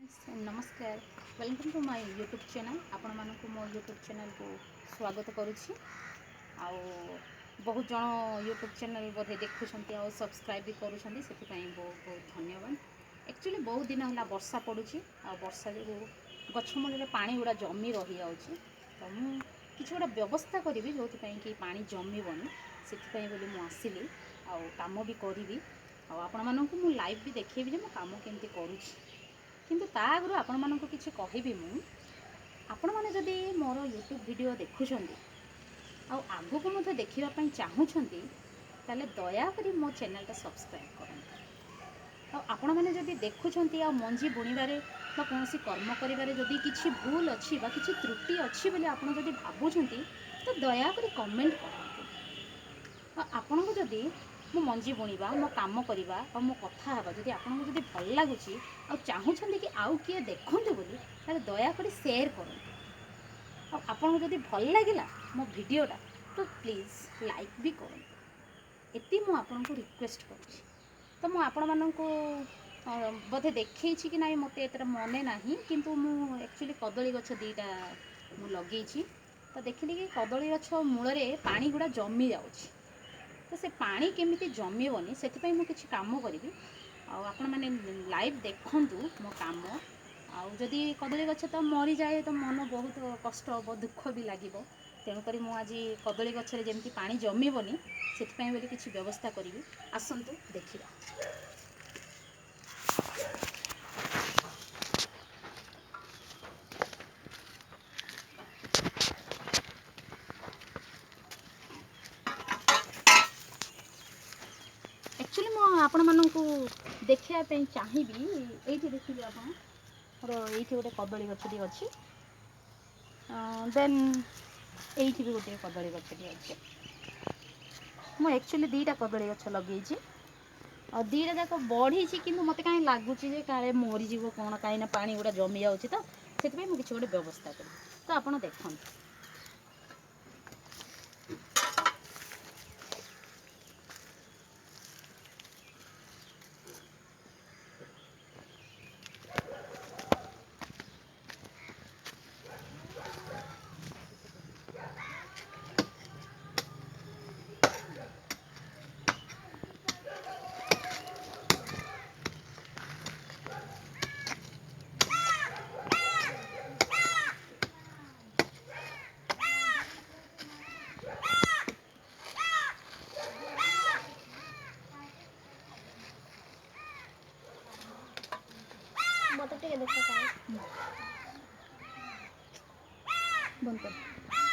ନମସ୍କାର, welcome to my YouTube channel. ଆପଣମାନଙ୍କୁ ମୋ ୟୁଟ୍ୟୁବ୍ ଚ୍ୟାନେଲ୍କୁ ସ୍ୱାଗତ କରୁଛି। ଆଉ ବହୁତ ଜଣ ୟୁଟ୍ୟୁବ୍ ଚ୍ୟାନେଲ୍ ବୋଧେ ଦେଖୁଛନ୍ତି ଆଉ ସବସ୍କ୍ରାଇବ୍ ବି କରୁଛନ୍ତି, ସେଥିପାଇଁ ବହୁତ ବହୁତ ଧନ୍ୟବାଦ। ଆକ୍ଚୁଆଲି ବହୁତ ଦିନ ହେଲା ବର୍ଷା ପଡ଼ୁଛି ଆଉ ବର୍ଷା ଯୋଗୁଁ ଗଛ ମୂଳରେ ପାଣି ଗୁଡ଼ା ଜମି ରହିଯାଉଛି। ତ ମୁଁ କିଛି ଗୋଟେ ବ୍ୟବସ୍ଥା କରିବି ଯେଉଁଥିପାଇଁ କି ପାଣି ଜମିବନି, ସେଥିପାଇଁ ବୋଲି ମୁଁ ଆସିଲି ଆଉ କାମ ବି କରିବି। ଆଉ ଆପଣମାନଙ୍କୁ ମୁଁ ଲାଇଭ୍ ବି ଦେଖେଇବି ଯେ ମୁଁ କାମ କେମିତି କରୁଛି। କିନ୍ତୁ ତା ଆଗରୁ ଆପଣମାନଙ୍କୁ କିଛି କହିବି ମୁଁ। ଆପଣମାନେ ଯଦି ମୋର ୟୁଟ୍ୟୁବ୍ ଭିଡ଼ିଓ ଦେଖୁଛନ୍ତି ଆଉ ଆଗକୁ ମଧ୍ୟ ଦେଖିବା ପାଇଁ ଚାହୁଁଛନ୍ତି, ତାହେଲେ ଦୟାକରି ମୋ ଚ୍ୟାନେଲ୍ଟା ସବସ୍କ୍ରାଇବ୍ କରନ୍ତୁ। ଆଉ ଆପଣମାନେ ଯଦି ଦେଖୁଛନ୍ତି ଆଉ ମଞ୍ଜି ବୁଣିବାରେ ବା କୌଣସି କର୍ମ କରିବାରେ ଯଦି କିଛି ଭୁଲ ଅଛି ବା କିଛି ତ୍ରୁଟି ଅଛି ବୋଲି ଆପଣ ଯଦି ଭାବୁଛନ୍ତି, ତ ଦୟାକରି କମେଣ୍ଟ କରନ୍ତୁ। ଆଉ ଆପଣଙ୍କୁ ଯଦି ମୋ ମଞ୍ଜି ବୁଣିବା, ମୋ କାମ କରିବା ଆଉ ମୋ କଥା ହେବା ଯଦି ଆପଣଙ୍କୁ ଯଦି ଭଲ ଲାଗୁଛି ଆଉ ଚାହୁଁଛନ୍ତି କି ଆଉ କିଏ ଦେଖନ୍ତୁ ବୋଲି, ତାହେଲେ ଦୟାକରି ସେୟାର କରନ୍ତୁ। ଆଉ ଆପଣଙ୍କୁ ଯଦି ଭଲ ଲାଗିଲା ମୋ ଭିଡ଼ିଓଟା, ତ ପ୍ଲିଜ୍ ଲାଇକ୍ ବି କରନ୍ତୁ। ଏତିକି ମୁଁ ଆପଣଙ୍କୁ ରିକ୍ୱେଷ୍ଟ କରୁଛି। ତ ମୁଁ ଆପଣମାନଙ୍କୁ ବୋଧେ ଦେଖେଇଛି କି ନାହିଁ ମୋତେ ଏତେଟା ମନେ ନାହିଁ, କିନ୍ତୁ ମୁଁ ଆକ୍ଚୁଆଲି କଦଳୀ ଗଛ ଦୁଇଟା ମୁଁ ଲଗେଇଛି। ତ ଦେଖିଲି କି କଦଳୀ ଗଛ ମୂଳରେ ପାଣି ଗୁଡ଼ା ଜମି ଯାଉଛି। ତ ସେ ପାଣି କେମିତି ଜମିବନି ସେଥିପାଇଁ ମୁଁ କିଛି କାମ କରିବି। ଆଉ ଆପଣମାନେ ଲାଇଭ୍ ଦେଖନ୍ତୁ ମୋ କାମ। ଆଉ ଯଦି କଦଳୀ ଗଛ ତ ମରିଯାଏ ତ ମନ ବହୁତ କଷ୍ଟ ହେବ, ଦୁଃଖ ବି ଲାଗିବ। ତେଣୁକରି ମୁଁ ଆଜି କଦଳୀ ଗଛରେ ଯେମିତି ପାଣି ଜମିବନି ସେଥିପାଇଁ ବୋଲି କିଛି ବ୍ୟବସ୍ଥା କରିବି। ଆସନ୍ତୁ ଦେଖିବା। ଆକ୍ଚୁଆଲି ମୁଁ ଆପଣମାନଙ୍କୁ ଦେଖିବା ପାଇଁ ଚାହିଁବି। ଏଇଠି ଦେଖିବେ ଆପଣ, ମୋର ଏଇଠି ଗୋଟେ କଦଳୀ ଗଛଟି ଅଛି, ଦେନ୍ ଏଇଠି ବି ଗୋଟିଏ କଦଳୀ ଗଛଟି ଅଛି। ମୁଁ ଆକ୍ଚୁଆଲି ଦୁଇଟା କଦଳୀ ଗଛ ଲଗେଇଛି ଆଉ ଦୁଇଟା ଯାକ ବଢ଼ିଛି, କିନ୍ତୁ ମୋତେ କାହିଁ ଲାଗୁଛି ଯେ କାଳେ ମରିଯିବ କ'ଣ, କାହିଁକିନା ପାଣି ଗୁଡ଼ା ଜମି ଯାଉଛି। ତ ସେଥିପାଇଁ ମୁଁ କିଛି ଗୋଟେ ବ୍ୟବସ୍ଥା କରିବି। ତ ଆପଣ ଦେଖନ୍ତୁ। ମତେ ଟିକେ ଦେଖ। ବନ୍ଦ କର।